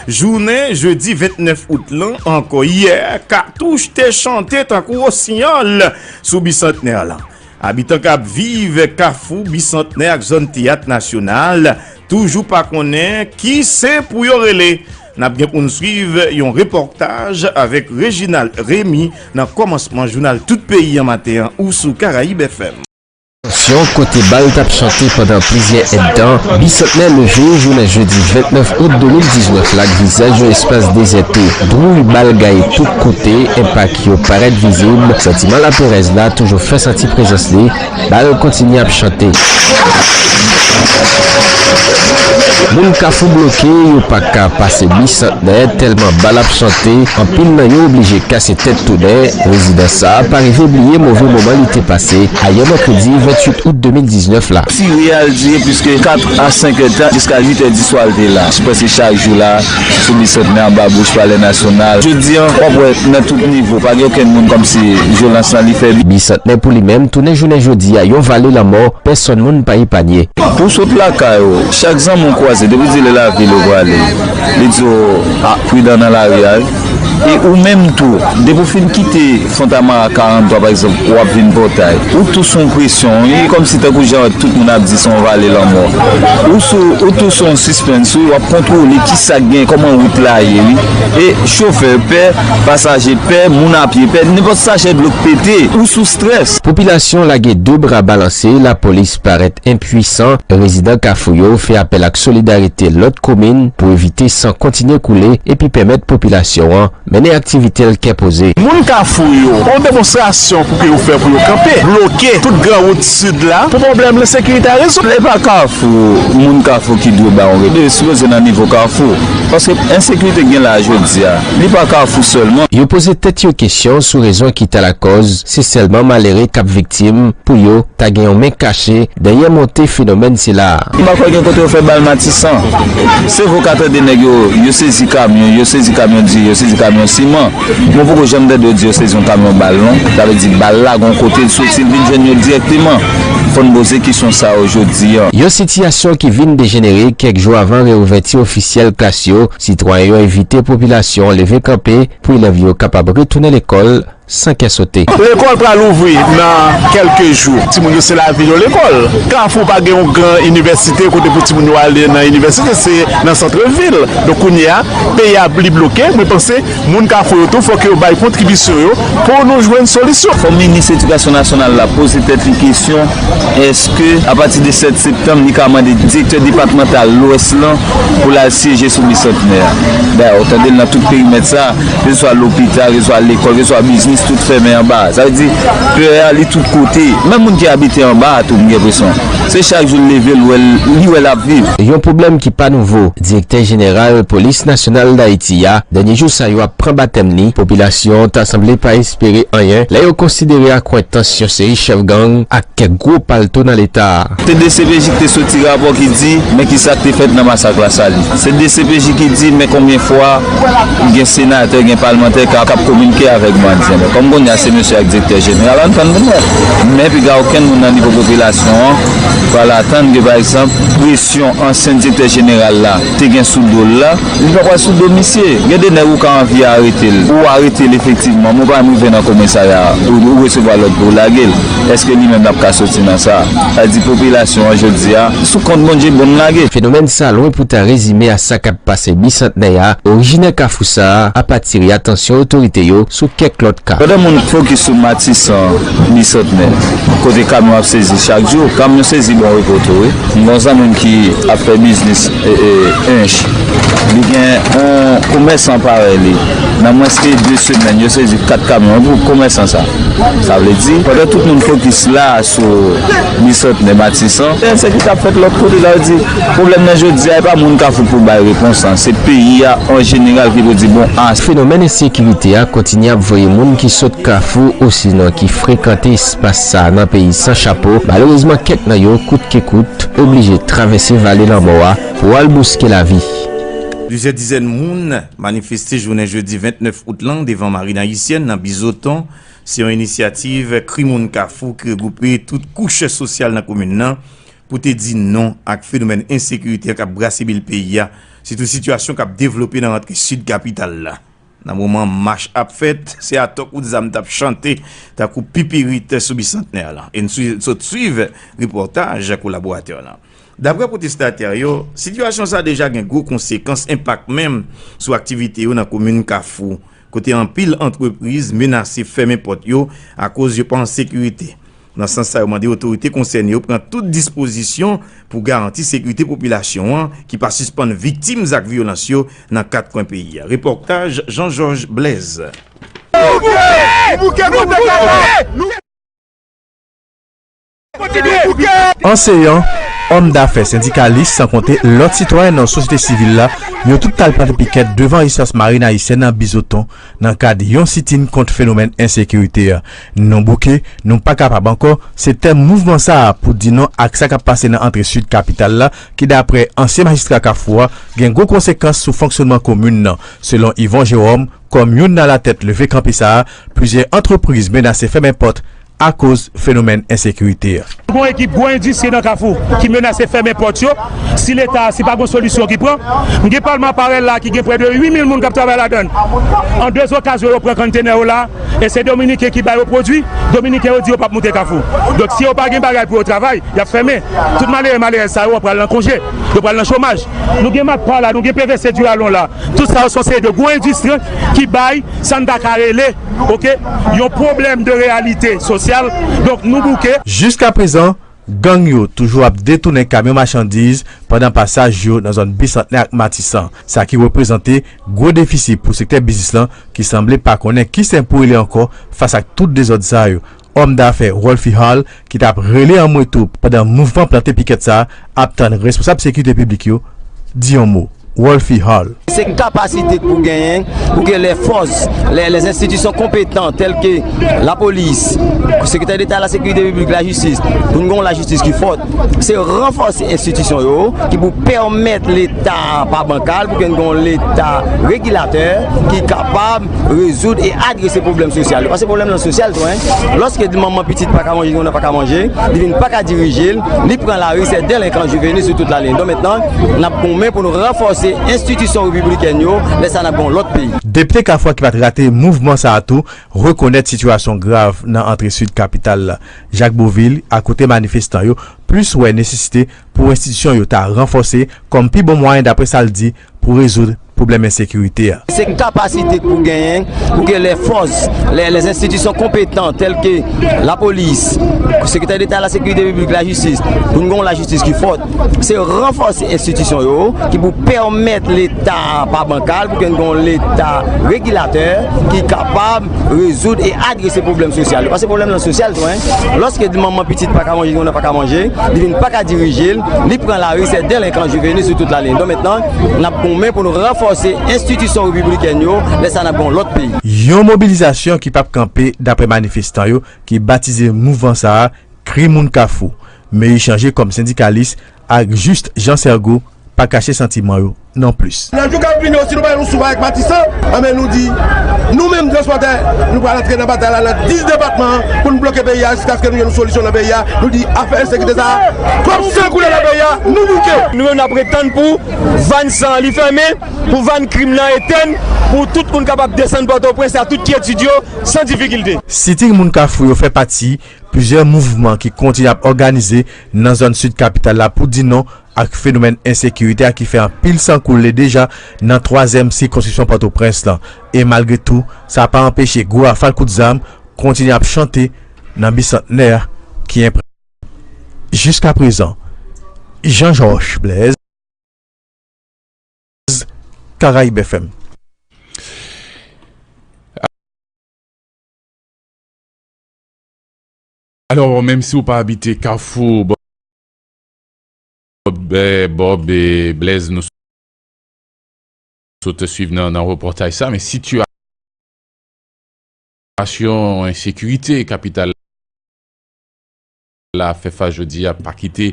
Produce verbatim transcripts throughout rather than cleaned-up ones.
Jounen jedi vennèf out lan, ankò yè, katouch te chante tankou wosiyòl sou Bisantnè lan. Abitan k ap viv Kafou Bisantnè ak zòn Teyat Nasyonal toujou pa konnen ki sen pou yo rele. N ap gen pou n swiv yon repòtaj avèk Reginald Remy nan kòmansman jounal Tout Peyi an maten an ou sou Karayib F M. Tansyon kote bal t ap chante pandan plizyè èdtan, Bisantnè leve jounen jedi vennèf out de mil diznèf la ak vizaj yon espas dezète. Dwouy bal gaye tout kote, enpak yo parèt vizib, santiman laperèz la toujou fè santi prezans li, bal kontinye ap chante. Moun Kafou bloke, yo pa ka pase Bisantnè tèlman bal ap chante, anpil nan yo oblije kase tèt tounen, rezidan sa a pa rive bliye move moman li te pase ayè mèkredi venntuit out de mil diznèf la. Tire al tire pliske kat a senk èdtan jiska uit è di swa l te la. Sou prèske chak jou la, sou Bisantnè anba bouch Palè Nasyonal. Jodi a, w ap wè nan tout nivo, pa gen okenn moun kòmsi vyolans lan li fè. Bisantnè pou li menm, tounen jounen jodi a, yon vale lanmò, pèsòn moun pa epanye. Pou sot lakay ou, chak zanmi w kwaze, depi w di lè lavil ou prale, li di w, a, pridan nan lari a, wi. E ou menm tou, depi w fin kite Fontamara karant twa, pa egzanp, w ap vin Pòtay, ou tou sou yon presyon, wi, kòmsi tankou jan tout moun ap di se yon vale lanmò. Ou sou, ou tou sou yon sispens, wi, w ap kontwole kisa k gen, kòman wout la ye, wi. E chofè pè, pasaje pè, moun apye pè, nenpòt sachè dlo k pete, ou sou strès. Popilasyon lage de bra balanse, lapolis parèt enpwisan, rezidan Kafou yo fè apèl ak solidarite lòt komin pou evite san kontinye koule epi pèmèt popilasyon an mennen aktivite l kè poze. Moun Kafou yo, yon demonstrasyon pou ke yo fè pou yo kanpe, bloke tout gran wout sid la pou pwoblèm ensekirite a rezoud. Li pa Kafou, moun Kafou ki dwe ba yon rele, li sipoze nan nivo Kafou. Paske ensekirite gen la jodi a, li pa Kafou sèlman. Yo poze tèt yo kesyon sou rezon ki ta lakòz se sèlman malere k ap viktim pou yo ta gen yon men kache dèyè monte fenomèn sila a. M pa kwè gen kote yo fè bal Matisan. Se vre w ka tande nèg yo, yo sezi kamyon, yo sezi kamyon diri, yo sezi kamyon siman. Men w poko janm tande yo di yo sezi yon kamyon bal non. Sa vle di bal la gon kote l soti, l vin jwenn yo dirèkteman. Fò n poze kesyon sa yo jodi a. Yon sitiyasyon ki vin dejenere kèk jou avan reouvèti ofisyèl klas yo, sitwayen yo envite popilasyon an leve kanpe pou elèv yo kapab retounen lekòl san kè sote. Lekòl pral ouvri nan kèlke jou. Timoun yo se lavi yo lekòl. Kafou pa gen yon gran inivèsite kote pou timoun yo ale nan inivèsite, se nan sant vil. Donk kounye a, peyi a li bloke, mwen panse moun Kafou yo tou fòk yo bay kontribisyon yo pou nou jwenn solisyon. Fò minis edikasyon nasyonal la poze tèt li kesyon, èske apati de sèt septanm li ka mande direktè depatmantal Lwès lan pou l al syeje sou Bisantnè a? Dayè, w tande l nan tout perimèt sa, keseswa lopital, keseswa lekòl, keseswa biznis, tout fèmen anba a. Sa vle di, pè a, li tout kote. Menm moun ki abite anba a tou, m gen enpresyon, se chak jou l leve, l wè l, li wè l ap viv. Yon pwoblèm ki pa nouvo. Direktè jeneral Polis Nasyonal Dayiti a, dènye jou sa yo ap pran batèm li, popilasyon an ta sanble pa espere anyen lè yo konsidere akwentans yon seri chèf gang ak kèk gwo palto nan Leta a. Se D C P J ki te soti rapò ki di, men kisa k te fèt nan masak Lasaline. Se D C P J ki di, men konbyen fwa gen senatè, gen palmantè k ap, k ap kominike avèk bandi. Men kòm kounye a se mesye ak direktè jeneral, ann tann pou n wè. Men piga okenn moun nan nivo popilasyon an pral atann ke, pa egzanp, presyon ansyen direktè jeneral la te gen sou do l la, li pa pral sou do misye. Gen de nèg ou ka anvi arete l, ou arete l efektivman, men w pa menm rive nan komisarya a, ou, ou resevwa lòd pou w lage l. Èske li menm l ap ka soti nan sa? Sa vle di popilasyon an jodi a, sou kont Bondye, bon n lage. Fenomèn sa lwen pou ta rezime a sa k ap pase Bisantnè a. Orijinè kafou sa a ap atire atansyon otorite yo sou kèk lòt ka. Pandan moun fokis sou Matisan, Bisantnè, kote kamyon ap sezi chak jou, kamyon sezi Bon Repo tou, wi. M gen yon zanmi m ki ap fè biznis, e, e, ench. Li gen yon komèsan parèy li. Nan mwens ke de semèn, yo sezi kat kamyon pou komèsan sa. Sa vle di, pandan tout moun fokis la sou Bisantnè, Matisan, ensekirite ap fèt lòt kote. Sa vle di, pwoblèm nan jodi a, e pa moun Kafou pou bay repons lan, se peyi a an jeneral ki pou di, bon, a. Fenomèn ensekirite a kontinye ap voye moun ki sot Kafou osinon ki frekante espas sa a nan peyi san chapo. Malerezman, kèk nan yo, kout ke kout, oblije travèse vale lanmò a pou al bouske lavi. Plizyè dizèn moun manifeste jounen jedi vennèf out lan devan marin ayisyèn nan Bizoton. Se yon inisyativ Kri Moun Kafou ki regwoupe tout kouch sosyal nan komin nan pou te di non ak fenomèn ensekirite a k ap brase bil peyi a Sitou sitiyasyon k ap devlope nan rantre sid kapital la. Nan moman mach ap fèt, se atò kout zam t ap chante tankou pipirit sou Bisantnè lan. E n sou, sot swiv repòtaj kolaboratè lan. Daprè pwotestatè yo, sitiyasyon sa deja gen gwo konsekans, enpak menm sou aktivite yo nan komin Kafou, kote anpil antrepriz menase fèmen pòt yo akoz yo pa an sekirite. Nan sans sa, yo mande otorite konsène yo pran tout dispozisyon pou garanti sekirite popilasyon an, ki pa sispann viktim zak vyolans yo nan kat kwen peyi a. Repòtaj Jean Georges Blaise. Anseyan, òm dafè, sendikalis, san konte lòt sitwayen nan sosyete sivil la, yo tout t al plante pikèt devan rezidans Marin Ayisyèn nan Bizoton nan kad yon sitin kont fenomèn ensekirite a. Nou bouke, nou pa kapab ankò, se tèm mouvman sa a pou di non ak sa k ap pase nan antre sid kapital la, ki daprè ansyen majistra Kafou a, gen gwo konsekans sou fonksyònman komin nan. Selon Yvon Jérôme, kòm youn nan latèt leve kanpe sa a, plizyè antrepriz menase fèmen pòt akoz fenomèn ensekirite a. Gon ekip gwo endistri nan Kafou ki menase fèmen pòt yo. Si Leta, si pa gon solisyon ki pran, m gen palman Parèl la ki gen prè de uit mil moun k ap travay ladan l. An de okazyon, yo pran kontenè yo la, e se Dominiken ki ba yo pwodui. Dominiken yo di yo p ap moute Kafou. Donk, si yo pa gen bagay pou yo travay, y ap fèmen. Tout malere, malerèz sa yo pral nan konje, yo pral nan chomaj. Nou gen Matpa la, nou gen P V C Duralon la. Tout sa yo se yon seri de gwo endistri ki bay sa n ta ka rele, oke, yon pwoblèm de reyalite sosyal. Donk, nou bouke. Jiskaprezan, gang yo toujou ap detounen kamyon machandiz pandan pasaj yo nan zòn Bisantnè ak Matisan, sa ki reprezante gwo defisi pou sektè biznis lan ki sanble pa konnen ki sen pou rele ankò fas ak tout dezòd sa yo. Òm dafè Wolfie Hall, ki t ap rele anmwe tou pandan mouvman plante pikèt sa a, ap tann responsab sekirite piblik yo di yon mo. Wolfie Hall. Se kapasite k pou genyen pou ke lè fòs, lè, lè enstitisyon konpetan tèl ke lapolis, sekretè deta, lasekirite piblik, lajistis, pou n gen yon lajistis ki fòt, se ranfòse enstitisyon yo ki pou pèmèt Leta pa bankal, pou ke n gen yon Leta regilatè ki kapab rezoud e adrese pwoblèm sosyal yo. Paske pwoblèm nan sosyal tou, en. Lòske manman pitit pa ka manje, yon nan pa ka manje, li vin pa ka dirije l, li pran lari, se delenkan jiveni sou tout lalin. Donk mentnan, n ap goumen pou nou ranfòse enstitisyon repiblikèn yo, lè sa n ap gen yon lòt peyi. Depite Kafou a ki pa t rate mouvman sa a tou, rekonèt sitiyasyon grav nan antre sid kapital la. Jacques Beauvil, akote manifestan yo, plis wè nesesite pou enstitisyon yo ta ranfòse kòm pi bon mwayen, daprè sa l di, pou rezoud pwoblèm ensekirite a. Se kapasite k pou genyen pou ke lè fòs, lè, lè enstitisyon konpetan tèl ke lapolis, sekretè deta, lasekirite piblik, lajistis, pou n gen yon lajistis ki fòt, se ranfòse enstitisyon yo ki pou pèmèt Leta pa bankal, pou ke n gen yon Leta regilatè ki kapab rezoud e adrese pwoblèm sosyal yo. Paske pwoblèm nan sosyal tou, en. Lòske manman pitit pa ka manje, yon nan pa ka manje, li vin pa ka dirije l, li pran lari, se delenkan jiveni sou tout lalin. Donk mentnan, n ap goumen pou nou ranfòse enstitisyon repiblikèn yo, lè sa n ap gen yon lòt peyi. Yon mobilizasyon ki p ap kanpe, daprè manifestan yo, ki batize mouvman sa a, Kri Moun Kafou. Meyi Chanje kòm sendikalis ak Juste Jean Sergo pa kache santiman yo non plis. Nan jou k ap vini yo, si nou pa yon souvan avèk Matisan, anben nou di, nou menm transpòtè, nou pral antre nan batay la nan dis depatman an pou n bloke peyi a jiskaske nou jwenn yon solisyon nan peyi a. Nou di afè ensekirite sa a, twòp san koule nan peyi a, nou bouke. Nou menm n ap ret tann pou vàn san an li fèmen, pou vàn krim nan etèn, pou tout moun kapab desann Pòtoprens la, tout kyetid yo, san difikilte. Sitin Moun Kafou yo fè pati plizyè mouvman ki kontinye ap òganize nan zòn sid kapital la pou di non ak fenomèn ensekirite a ki fè anpil san koule deja nan twazyèm sikonskripsyon Pòtoprens lan. E malgre tou, sa pa anpeche gwo rafal kout zam kontinye ap chante nan Bisantnè a ki enpre. Jiskaprezan, Jean Georges Blaise, Caraïbes F M. Alò, menm si w pa abite Kafou, Bob, eh, Bob e Blaise, nou sot swiv nan, nan repòtaj sa, men sitiyasyon ensekirite kapital la ap fè fas jodi a pa kite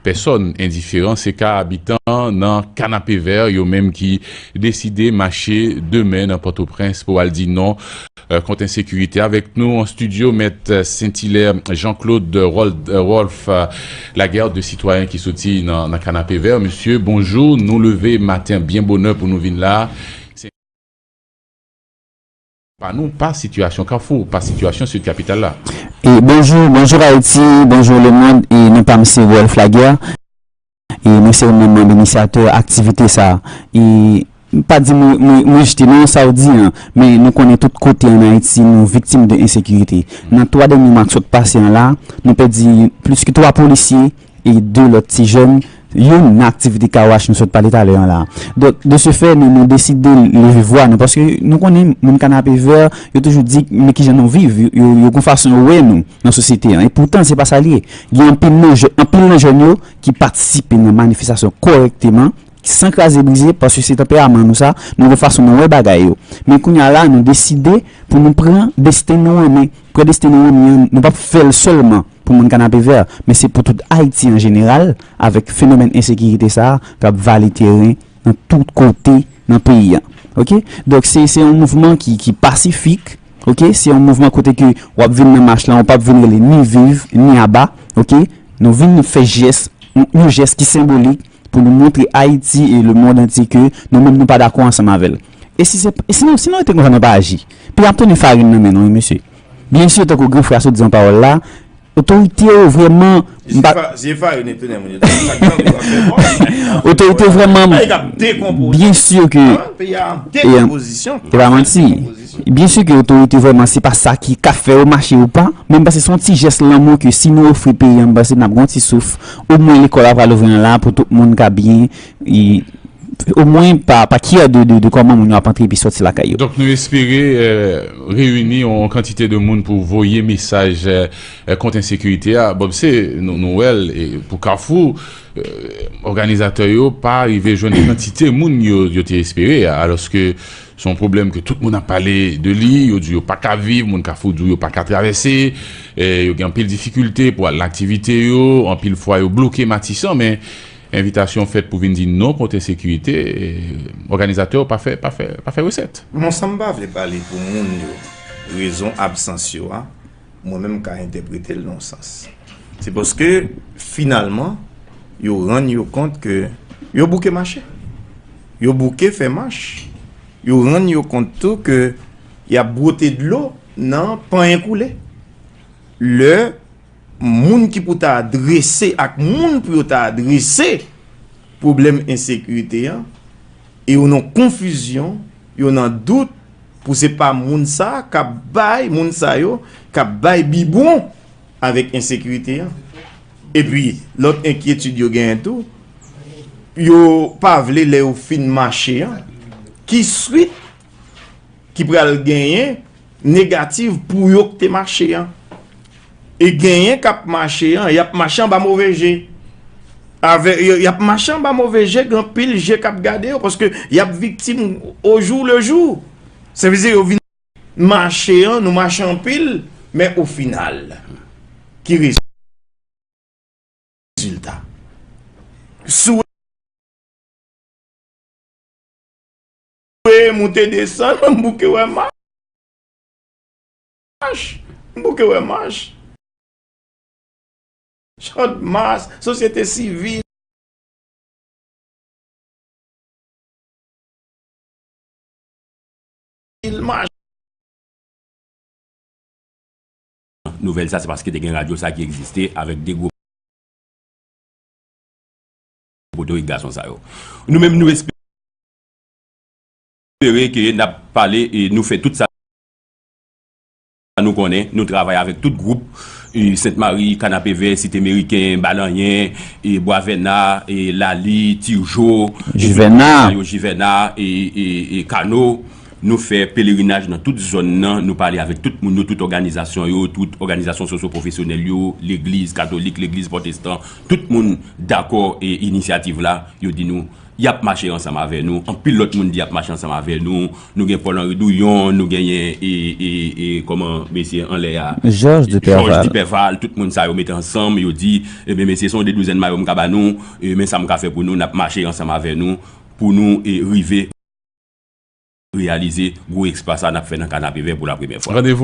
pèsòn endiferan, se ka abitan nan Kanapevè, yo menm ki deside mache demen nan Pòtoprens pou al di non, eh, kont ensekirite. Avèk nou an estidyo, Mèt Sentilè Jean-Claude Rol-, eh, Rolph, eh, Laguerre, de sitwayen ki soti nan, nan Kanapevè. Mesye, bonjou. Nou leve maten byen bonè pou nou vin la. Pa nou, pa sitiyasyon Kafou, pa sitiyasyon Sid Kapital la. E bonjou, bonjou Ayiti, bonjou lemonn, e non pa m se Rolph Laguerre, e mwen se youn nan manm inisyatè aktivite sa a. E m pa di mwen, mwen, mwen rejte non sa w di an, men nou konnen tout kote ann Ayiti nou viktim de ensekirite. Nan twa dènye mwa k sot pase an la, nou pèdi plis ke twa polisye, e de lòt ti jèn, youn nan aktivite car wash nou sot pale talè an la. Donk, de ce fait, nou, nou deside leve vwa nou, paske nou konnen moun Kanapevè, yo toujou di, men kijan nou viv, yo, yo, yo gon fason yo wè nou nan sosyete an. E poutan, se pa sa l ye. Gen anpil nan jè-, anpil nan jèn yo ki patisipe nan manifestasyon kòrèkteman, san kraze brize, paske se tanperaman nou sa, nou gon fason nou wè bagay yo. Men kounye a la, nou deside pou nou pran desten nou an men. Pran desten nou an men, nou p ap fè l sèlman pou moun Kanapevè, men se pou tout Ayiti an jeneral, avèk fenomèn ensekirite sa a k ap vale teren nan tout kote nan peyi a. Oke? Donk, se, se yon mouvman ki, ki pasifik, oke? Se yon mouvman kote ke w ap vin nan mach la, w p ap vin rele ni viv, ni aba, oke? Nou vin fè jès, yon, yon jès ki senbolik pou nou montre Ayiti e lemonn antye ke nou menm nou pa dakò ansanm avè l. E si se, e si nou, si nou rete konsa nou pa aji, peyi a ap tounen farin nan men nou, wi, mesye. Byen si, tankou gran frè a sot di yon pawòl la, otorite yo vrèman, m pa, otorite yo vrèman, byen si ke, e, e pa manti, byen si ke otorite vrèman, se pa sa ki ka fè yo mache ou pa, men m panse se yon ti jès lanmou ke si nou ofri peyi a, m panse n ap gon ti souf, omwen lekòl la pral ouvri an la pou tout moun ka byen, e, omwen pa, pa kyè de, de, de kòman moun yo ap antre epi sòti lakay yo. Donk, nou espere, eh, reyini yon kantite de moun pou voye mesaj, eh, eh, kont ensekirite a. Bon, se nou, nou wè l, e pou Kafou, eh, òganizatè yo pa rive jwenn kantite moun yo, yo te espere a, alòske se yon pwoblèm ke tout moun ap pale de li, yo di yo pa ka viv, moun Kafou di yo pa ka travèse, eh, yo gen anpil difikilte pou al nan aktivite yo, anpil fwa yo bloke Matisan, men envitasyon fèt pou vin di non kont ensekirite, eh, òganizatè yo pa fè, pa fè, pa fè resèt. Bon, sa m pa vle pale pou moun yo, rezon absans yo a, mwen menm m ka entèprete l nan yon sans. Se paske, finalman, yo rann yo kont ke yo bouke mache. Yo bouke fè mach. Yo rann yo kont tou ke y ap bwote dlo nan panyen koule. Lè moun ki pou ta adrese ak moun pou yo ta adrese pwoblèm ensekirite an, e yo nan konfizyon, yo nan dout, pou se pa moun sa k ap bay, moun sa yo k ap bay bibwon avèk ensekirite an. Epi, lòt enkyetid yo genyen tou, yo pa vle lè yo fin mache an, ki swit ki pral genyen negatif pou yo k te mache an. E genyen k ap mache an, y ap mache anba move je. Avè, y, y ap mache anba move je, gen anpil je k ap gade yo, paske y ap viktim au jour le jour. Sa vle di yo vin mache an, nou mache anpil, men o final, ki rezilta? Sou e moute desann, m bouke wè mach. M bouke wè mach. Chadmas, sosyete sivil, mach. Nouvèl sa, se paske te gen radyo sa ki egziste avèk de gwo potorik gason sa yo. Nou menm, nou espere ke n ap pale e nou fè tout sa nou konnen. Nou travay avèk tout gwoup, e, Sent Mari, Kanapevè, Site Meriken, Balanyen, e, Bwavèna, e, Lali, Tijo, e, Jivèna, tout gwoup sa yo, Jivèna, e, e, e, Kano. Nou fè pelerinaj nan tout zòn nan, nou pale avèk tout moun yo, tout òganizasyon yo, tout òganizasyon sosyo-pwofesyonèl yo, legliz katolik, legliz pwotestan, tout moun dakò e inisyativ la, yo di nou, y ap mache ansanm avè nou. Anpil lòt moun di y ap mache ansanm avè nou. Nou gen Paul Henri Douyon, nou genyen e, e, e, kòman mesye anlè a? Georges Duperval. Georges Duperval, tout moun sa yo mete ansanm, yo di, ebyen mesye, se yon dedouzèn mayo m ka ba nou, e, men sa m ka fè pou nou, n ap mache ansanm avè nou, pou nou e, rive reyalize gwo eksplwa sa n ap fè nan Kanapevè pou la premyè fwa. Randevou